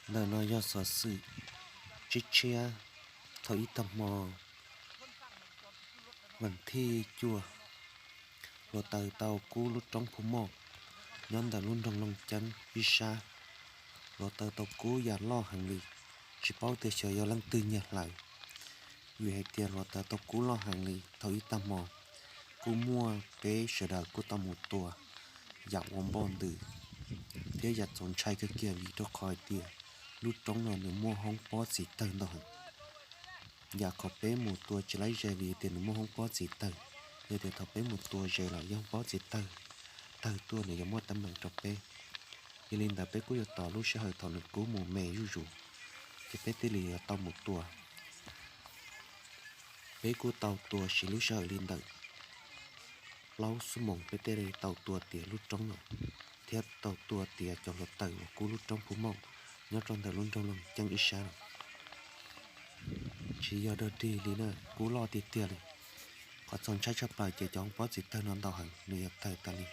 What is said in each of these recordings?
Ntawm no yog xov xwm tshiab tshiab thaum ib tag hmo, vas thib cuaj, hluav taws tau kub lub roob Phu Moj nyob ntawm lub nroog Looj Ceeb ib sab. Hluav taws tau kub yam loj heev li, tsis paub tias xyov yog leej twg nyiag hlawv, vim hais tias hluav taws tau kub loj heev li. Thaum ib tag hmo kuj muaj peb sawv daws kuj tau mus tua yam ua npoj ntws thiab yam txaus ntshai kawg kiag li, rau qhov hais tias lub roob no nws muaj hoob pob txiv tawg ntau heev. Yam qhov peb mus tua tsis laib ze vim tias nws muaj hoob pob txiv tawg. Yog tias thaum peb mus tua ze los yog hoob pob txiv tawg, tawg tuaj nws yuav muaj teeb meem rau peb. Yog li ntawd peb kuj yuav tos lub sij hawm thaum nws kub mus me zuj zus, ces peb thiaj li yuav tau mus tua. Peb kuj tau tua siv lub sij hawm li ntawm plaub xuab moos peb thiaj li tau tua tiav lub roob no, thiab tau tua tiav cov hluav taws uas kub lub roob Phu Moj nyob rau ntawm lub nroog Looj Ceeb ib sab no. Tsis yog dog dig li na, kub loj tiag tiag li. Qhov txaus ntshai tshaj plaws ces cov hoob pob txiv tawg no ntau heev, nws yuav tawg tas li.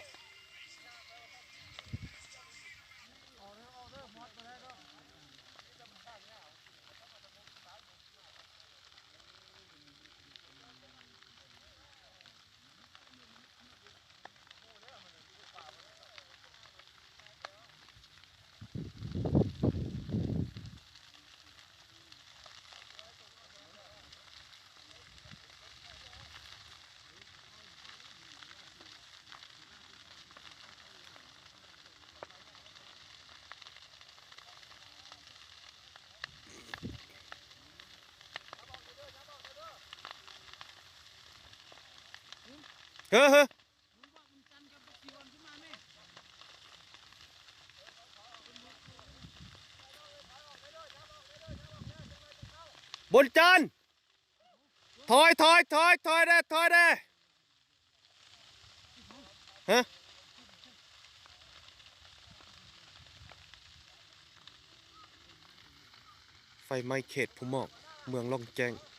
Npun Can, thov thov thov thov ra thov ra. Fais mai khet Phu Moj, mws Looj Ceeb.